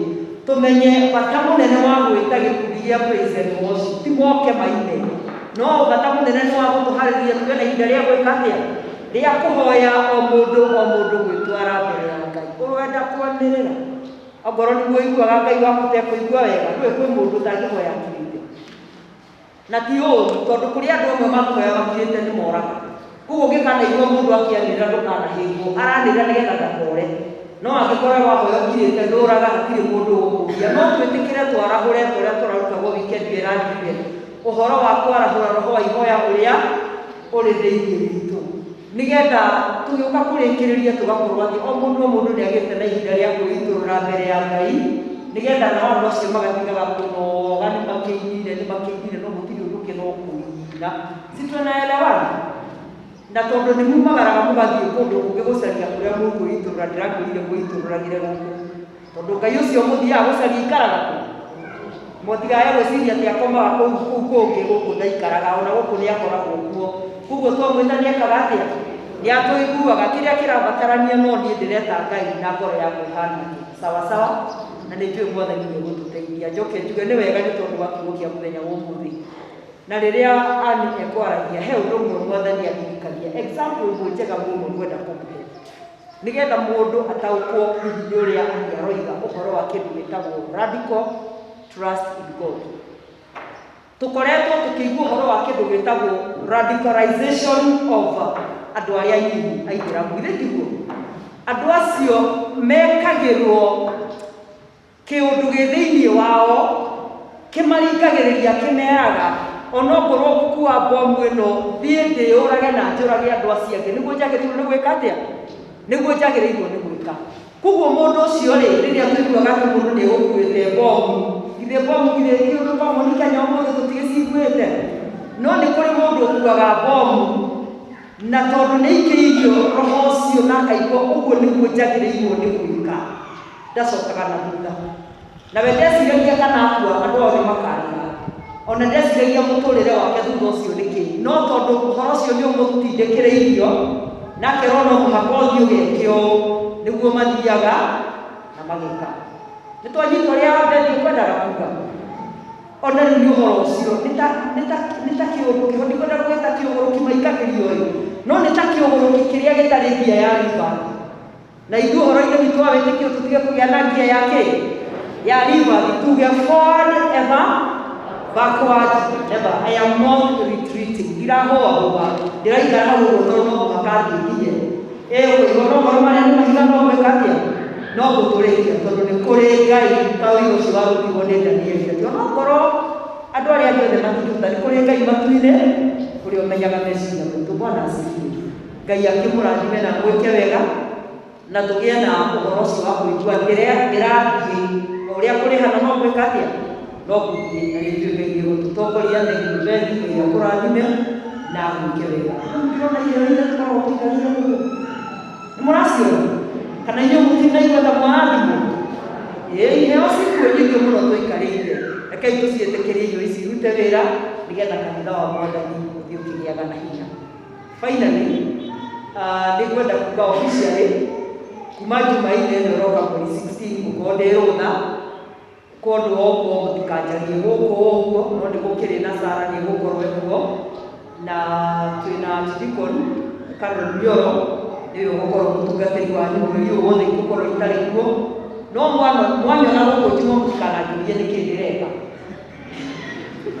tũmenye bata mũnene wa gwĩta gĩkundi gĩa praise and worship ti moke maine no bata mũnene nĩ wa gũtũharĩria tũgĩe na ihinda rĩa gwĩka atĩa rĩa kũhoya o mũndũ gwĩtwara mbere ya Ngai. Ũrenda kwanĩrĩra ongorwo nĩguo ũiguaga Ngai waku tekũigua wega ndũĩ kwĩ mũndũ ũtangĩhoya akirĩte na ti ũũru tondũ kũrĩ andũ amwe mangĩhoya makirĩte nĩ moraga. Koguo ũngĩkanaigua mũndũ akĩanĩrĩra ndũkanahĩngwo aranĩrĩra nĩgetha ndakore no angĩkorwo wahoya ũkirĩte ndũraga hatirĩ mũndũ ũgũkũria. No twĩtĩkĩre twarahũre ta ũrĩa tũrarutagwo weekend ĩyo ĩrathirire ũhoro wa kwarahũra roho wa ihoya ũrĩa ũrĩ thĩinĩ witũ nĩgetha tũgĩũka kũrĩkĩrĩria tũgakorwo atĩ o mũndũ nĩ agĩte na ihinda rĩa kwĩitũrũra mbere ya Ngai nĩgetha nao andũ acio magatigaga kũnoga nĩ makĩinire no gũtirĩ ũndũ ũngĩ no kũina. Si tunaelewana? Na tondũ nĩ mumagaraga mũgathiĩ kũndũ kũngĩ gũcaria kũrĩa mũkwĩitũrũra Gũitũrũra ndĩrakwĩrire mũitũrũragĩre gũkũ, tondũ Ngai ũcio mũthiaga gũcaria aikaraga kũ? Mũtigae gwĩciria atĩ akomaga kũu kũu kũngĩ, gũkũ ndaikaraga, ona gũkũ nĩ akoragwo kuo. Koguo twamwĩta nĩ ekaga atĩa? Nĩ atũiguaga. Kĩrĩa kĩrabatarania no niĩ ndĩreta Ngai na ngoro yakwa ĩhana atĩa. Sawa sawa? Na nĩ njũĩ Mwathani nĩ egũtũteithia. Njoke njuge nĩ wega nĩ tondũ wa kiugo kĩa mũthenya wa ũmũthĩ. Na rĩrĩa Ann ekwaragia, he ũndũ ũmwe Mwathani andirikania, example ĩmwe njega mũno ngwenda kũmũhe, nĩgetha mũndũ ataũkwo hihi nĩ ũrĩa Ann aroiga ũhoro wa kĩndũ gĩtagwo radical trust in God. Tũkoretwo tũkĩigua ũhoro wa kĩndũ gĩtagwo radicalization of andũ arĩa anini Aithĩramu, githĩ tiguo? Andũ acio mekagĩrwo kĩũndũ gĩ thĩinĩ wao kĩmaringagĩrĩria kĩmeraga onokorwo ngũkua mbomu ĩno thiĩ ndĩyũrage na njũrage andũ acio angĩ, nĩguo njagĩrĩirwo nĩ gwĩka atĩa? Nĩguo njagĩrĩirwo nĩ gwĩka. Koguo mũndũ ũcio rĩ, rĩrĩa tũiguaga atĩ mũndũ nĩ egũkuĩte mbomu, githĩ mbomu githĩ ti ũndũ common Kenya ũmũthĩ tũtigĩciguĩte? No nĩ kũrĩ mũndũ ũkuaga mbomu na tondũ nĩ aikĩirio roho ũcio na akaigua ũguo nĩguo njagĩrĩirwo nĩ gwĩka, ndacokaga na thutha. Na we ndeciragia kana akua andũ ao nĩ makarĩra. Ona ndeciragia mũtũrĩre wake thutha ũcio nĩ kĩĩ. No tondũ ũhoro ũcio nĩ ũmũtindĩkĩrĩirio, na akerwo no mũhaka ũthiĩ ũgeke ũũ, nĩguo mathiaga na mageka. Nĩ twanyita ũrĩa Bethi ekwendaga kuga? Ona rĩu nĩ ũhoro ũcio, nĩ ta, nĩ ta, nĩ ta kĩũrũki, ndikwenda gũgĩta kĩũgũrũki maikagĩrio ĩ, no nĩ ta kĩũgũrũki kĩrĩa gĩtarĩ ngia ya riba. Na ithuĩ ũhoro-inĩ witũ wa wĩtĩkio tũtige kũgĩa na ngia ya kĩ? Ya reverse. Tuge forward ever, backward never. I am not retreating. Ndirahũahũa, ndĩraikara hau ũguo tondũ no mũhaka thiĩ nginye. Ĩ ũkũigua no ngoro marĩa nĩ mahiga no gwĩka atĩa? No gũtũrĩkia tondũ nĩ kũrĩ Ngai ta ũira ũcio warutirwo nĩ Danieli atĩ onokorwo andũ arĩa angĩ othe matingĩhota, nĩ kũrĩ Ngai matu-inĩ ũrĩa ũmenyaga meciria maitũ. Bwana asifiwe. Ngai akĩmũrathime na amwĩke wega, na tũgĩe na ũhoro ũcio wa kũigua ndĩrathiĩ o ũrĩa kũrĩhana no gwĩka atĩa? No gũthiĩ. Na nĩ njũĩ Ngai nĩ egũtũtongoria. Thengiũ Bethi, Ngai akũrathime na agwĩke wega. Rĩu ndĩrona iheo iria tũkoragwo tũikarĩire gũkũ. Nĩ mũraciona? Kana inyuĩ mũtinaigua ta mwarathimwo? Ĩĩ, iheo cikuo nyingĩ mũno tũikarĩire. Rekei tũciĩtĩkĩrie iheo ici irute wĩra nĩgetha kanitha wa Mwathani ũthiĩ ũkĩgĩaga na hinya. Finally, nĩ ngwenda kuga officially kuma Jumaine ĩno ĩroka mweri 16 ngũkorwo ndĩ rũtha, kũndũ o ũguo mũtikanjarie gũkũ ũguo, no nĩ gũkĩrĩ na Sara nĩ egũkorwo ekuo, na twĩna Archdeacon Canon Mioro nĩwe ũgũkorwo mũtungatĩri wanyu mweri ũyũ wothe ingũkorwo itarĩ kuo, no mwanyona gũkũ Juma mũtikananjũrie nĩkĩ ndĩreka.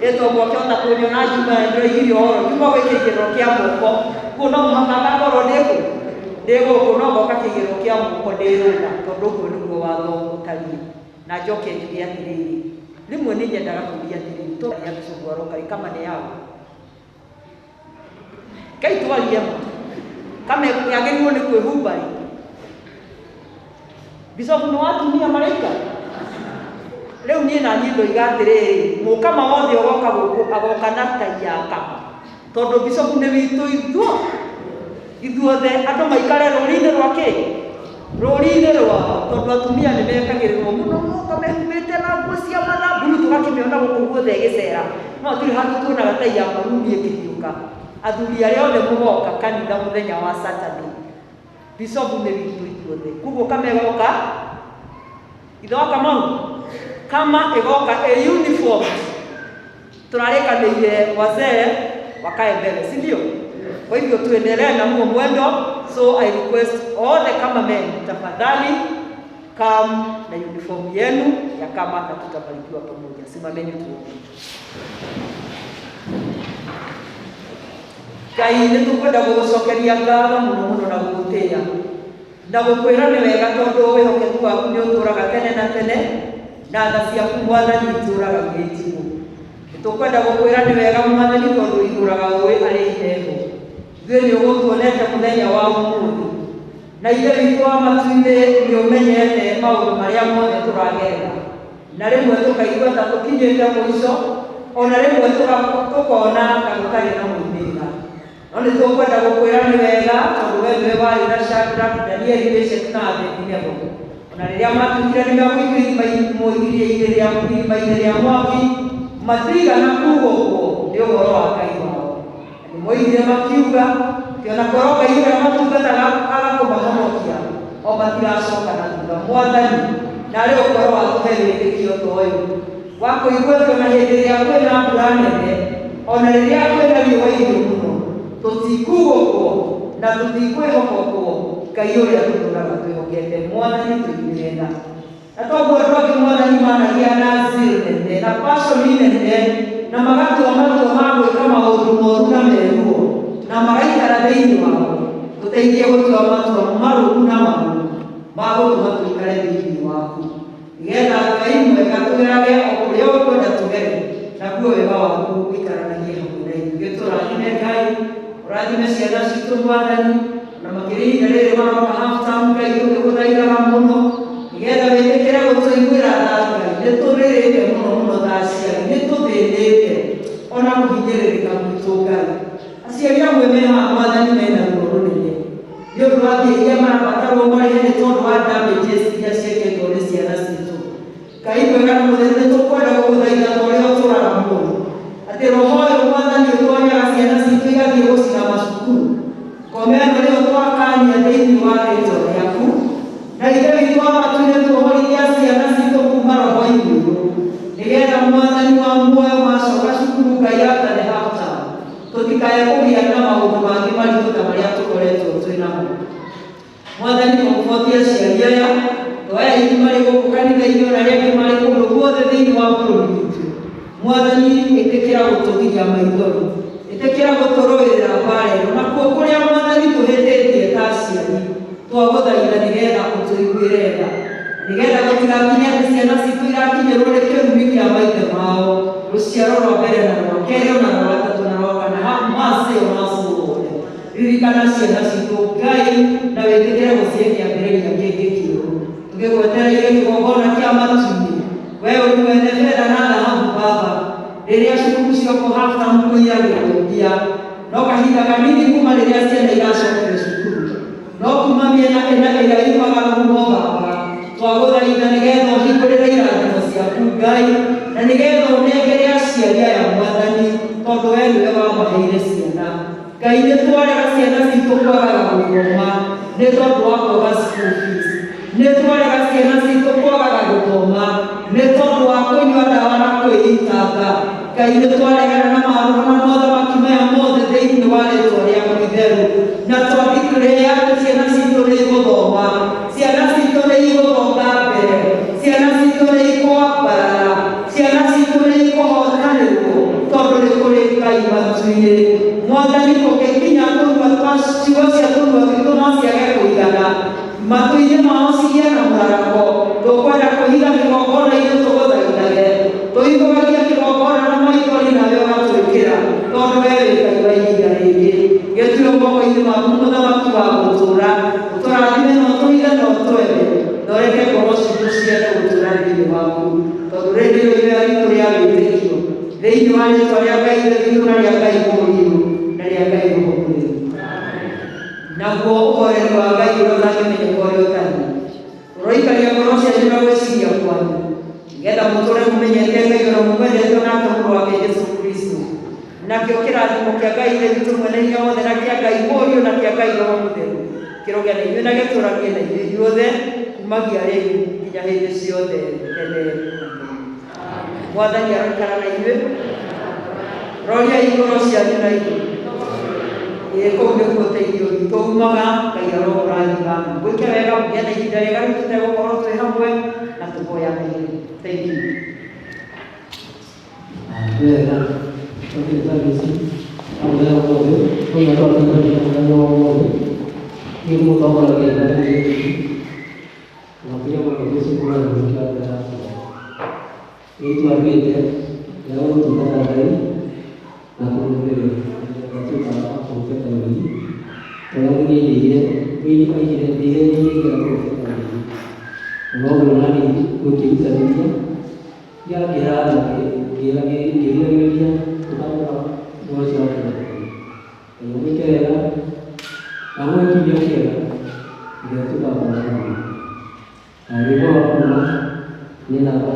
Ĩtwo mwakĩhota kũnyona Juma ndĩroigire ũhoro Juma gwĩ kĩigĩrĩro kĩa moko, kuo no mũhaka ngakorwo ndĩ kũ? Ndĩ gũkũ, no ngoka kĩigĩrĩro kĩa moko ndĩ rũtha, tondũ ũguo nĩguo watho ũtariĩ. Na njoke njuge atĩrĩrĩ, rĩmwe nĩ nyendaga kũria atĩrĩrĩ, twaria Bishop aroka rĩ, kama nĩ yaũ? Ngai twarie ma, kama yagĩrĩirwo nĩ kwĩhumba rĩ? Bishop nĩ wa atumia maraika? Rĩu niĩ na niĩ ndoiga atĩrĩrĩ, mũkama wothe ũgoka gũkũ agoka na tai ya kama, tondũ bishop nĩ witũ ithuothe, andũ maikare rũri-inĩ rwa kĩ? Rũri-inĩ rwao, tondũ atumia nĩ mekagĩrĩrwo mũno, moka mehumbĩte na nguo cia mathamburu, tũgakĩmĩona gũkũ guothe ĩgĩcera, no hatirĩ handũ tuonaga tai ya maruni ĩkĩhiũka. Athuri arĩa othe mũgoka kanitha mũthenya wa Saturday, Bishop nĩ witũ ithuothe, koguo kama ĩgoka ithe wa Kamau, kama ĩgoka ĩ uniform, tũrarĩkanĩire wazee wakae mbele, si ndio? Kwa hivyo tuendelee na huo mwendo, so I request all the kama men, tafadhali come na uniform yenu ya kama na tutabarikiwa pamoja. Simameni tuombe. Ngai nĩ tũkwenda gũgũcokeria ngatho mũno mũno na gũgũtĩĩa na gũkwĩra nĩ wega tondũ wĩhokeku waku nĩ ũtũũraga tene na tene na tha ciaku Mwathani itũũraga irĩ njigũ. Nĩ tũkwenda gũkwĩra nĩ wega Mwathani tondũ ũihũraga ũĩ arĩ iheo. Ithuĩ nĩ ũgũtuonete mũthenya wa ũmũthĩ na Ithe witũ wa matu-inĩ nĩ ũmenyete maũndũ marĩa mothe tũragerera. Na rĩmwe tũkaigua ta tũkinyĩte mũico, o na rĩmwe tũkona ta gũtarĩ na moimĩrĩra. No nĩ tũkwenda gũkwĩra nĩ wega tondũ we nĩwe warĩ na Shadrach, Danieli, Meshaki na Abednego. Ona rĩrĩa matuĩkire nĩ megũikio irima-inĩ rĩa mwaki, matiigana kugũkwo nĩ ũhoro wa Ngai wao. Na nĩmoigire makiuga atĩ ona korwo Ngai ũrĩa matungataga agakũmahonokia, o matiracoka na thutha. Mwathani, narĩ ũkorwo watũhe wĩtĩkio ta ũyũ wa kũigua atĩ ona hĩndĩ ĩrĩa kwĩna mbura nene, ona rĩrĩa kwĩna riũa ihiũ mũno, tũtikugũkwo na tũtikwĩhokokwo Ngai ũrĩa tũtũraga twĩhokete. Mwathani, tũiguĩre tha. Na toguo andũ angĩ Mwathani managia na zeal nene na passion nene na magatua matua ma gwĩka maũndũ moru na meruo na magaikara thĩinĩ wao, tũteithie gũtua matua marũmu na marũmu ma gũtũma tũikare thĩinĩ waku, nĩgetha Ngai mwega tũgerage o kũrĩa ũkwenda tũgere, naguo wega waku ũikaranagie hamwe na ithuĩ. Gĩtũrathime Ngai, ũrathime ciana citũ Mwathani, na makĩria ihinda rĩrĩ maroka half term. Ngai, tũgĩgũthaithaga mũno nĩgetha wĩtĩkĩre gũtũiguĩra tha. Ngai, nĩ tũrĩrĩte mũno mũno ta aciari, nĩ tũthĩnĩte ona kũhinyĩrĩrĩka gwitũ. Ngai, aciari amwe me haha Mwathani mena ruo rũnene nĩ ũndũ wa mbia iria marabatarwo marĩhe nĩ tondũ wa damages iria ciĩkĩtwo nĩ ciana citũ. Ngai mwega na mũtheru, nĩ tũkwenda gũgũthaitha ta ũrĩa ũtũraga muoyo atĩ roho ũyũ Mwathani ũtonyaga ciana citũ igathiĩ gũcina macukuru, ngoma ĩno nĩyo twakania thĩinĩ wa rĩtwa rĩaku. Na Ithe witũ wa matu-inĩ, tuohorithia ciana citũ kuma roho-inĩ ũyũ, nĩgetha Mwathani wa muoyo macoka cukuru, Ngai, after the half term, tũtikae kũgĩa na maũndũ mangĩ maritũ ta marĩa tũkoretwo twĩ namo. Mwathani, comfort aciari aya, to aya aingĩ marĩ gũkũ kanitha-inĩ, ona arĩa angĩ marĩ kũndũ guothe thĩinĩ wa bũrũri witũ. Mwathani, ĩtĩkĩra gũtũgiria maithori, ĩtĩkĩra gũtũrũĩrĩra mbara ĩno, nakuo kũrĩa Mwathani tũhĩtĩtie ta aciari, twagũthaitha nĩgetha ũtũiguĩre tha, nĩgetha gũtigakinye atĩ ciana citũ irakinyĩrwo nĩ kĩrumi kĩa maithe mao, rũciaro rwa mbere na rwa kerĩ ona rwa gatatũ na rwa kana. Have mercy on us, O Lord. Ririkana ciana citũ, Ngai, na wĩtĩkĩre gũcihe kĩambĩrĩria kĩngĩ kĩerũ. Tũgĩgwetereire kĩgongona kĩa matu-inĩ, we ũrĩ mwene betha na thahabu. Baba, rĩrĩa cukuru ciokwo half term kũiyagĩrwo mbia, no kahinda kanini kuma rĩrĩa ciana iracokire cukuru, no kuma mĩena ĩna ĩrĩa yumaga rũhuho. Baba, twagũthaitha nĩgetha ũhingũrĩre irathimo ciaku, Ngai, na nĩgetha ũnengere aciari aya, Mwathani, tondũ we nĩwe wamaheire ciana. Ngai, nĩ twarega ciana citũ kwagaga gũthoma nĩ tondũ wa kwaga school fees, nĩ twarega ciana citũ kwagaga gũthoma nĩ tondũ wa kũnyua ndawa na kwĩitanga. Ngai, nĩ twaregana na maroho na mothamaki maya mothe thĩinĩ wa rĩtwa rĩaku itheru, na twandeclare atĩ ciana citũ nĩ igũthoma, ciana citũ nĩ igũthonga mbere, ciana citũ nĩ ikwambarara, ciana citũ nĩ ikũhotanĩrwo, tondũ nĩ kũrĩ Ngai matu-inĩ. Mwathani, kũngĩkinya tũnua twa ciugo cia tũnua twitũ no ciage kũigana matũ-inĩ mao cigĩe na mũrarako, tũkwenda kũhiga kĩgongona-inĩ tũgũthaithage, tũihũgagie kĩgongona na maithori, nawe ũgatwĩkĩra, tondũ we wĩ Ngai wa ihinda rĩngĩ. Gĩtue moko-inĩ maku, mũthamaki wa gũtũũra, ũtũrathime na ũtũhithe na ũtwende, na ũreke ngoro citũ ciende gũtũũra thĩinĩ waku, tondũ rĩrĩ nĩrĩo ihoya ritũ rĩa wĩtĩkio thĩinĩ wa rĩtwa rĩa Ngai Ithe witũ na rĩa Ngai Mũriũ na rĩa Ngai Roho Mũtheru. Naguo ũhoreri wa Ngai ũrĩa ũtangĩmenyeka ũrĩa ũtariĩ ũroikaria ngoro cianyu na gwĩciria kwanyu, nĩgetha mũtũre mũmenyete Ngai ona mũmwendete onake Mũrũ wake Jesu Kristo. Nakĩo kĩrathimo kĩa Ngai Ithe witũ mwene hinya wothe na kĩa Ngai Mũriũ na kĩa Ngai Roho Mũtheru kĩrogĩa na inyuĩ na gĩtũranie na inyuĩ inyuothe kumagia rĩu nginya hĩndĩ ciothe tene na tene. Mwathani aroikara na inyuĩ. Roriai ngoro cianyu na igũrũ. Ĩĩ, kũu nĩkuo ũteithio witũ umaga. Ngai aromũrathima, mwĩke wega, mũgĩe na ihinda rĩega rĩu tũtegũkorwo twĩ hamwe na tũhoyanagĩre. Thank you. Wega, tũkĩrĩ service na mũthenya ũmũthĩ, mũthenya twatungania mũthenya wa ũmũthĩ, niĩ mũtongoragia ibada gĩkĩ, na makĩria mũno gĩcukuru na kĩa mbere yakwa. Nĩ twatuĩte rĩa gũtungata Ngai na kũrũmĩrĩra nĩgetha tuĩka a kũhutata ũini. Tondũ niĩ ndigire, mũini oigire ndigire ningĩra kũhutata ũini. Na noguo nani ngũkĩrutanĩria ngĩratha ngĩriragĩrĩria gũtamũka ngoro cia andũ. Ngai amwĩke wega na amũhe kiumia kĩega gĩrĩa tũgakorwo. Na rwĩmbo rwa kuma nĩ namba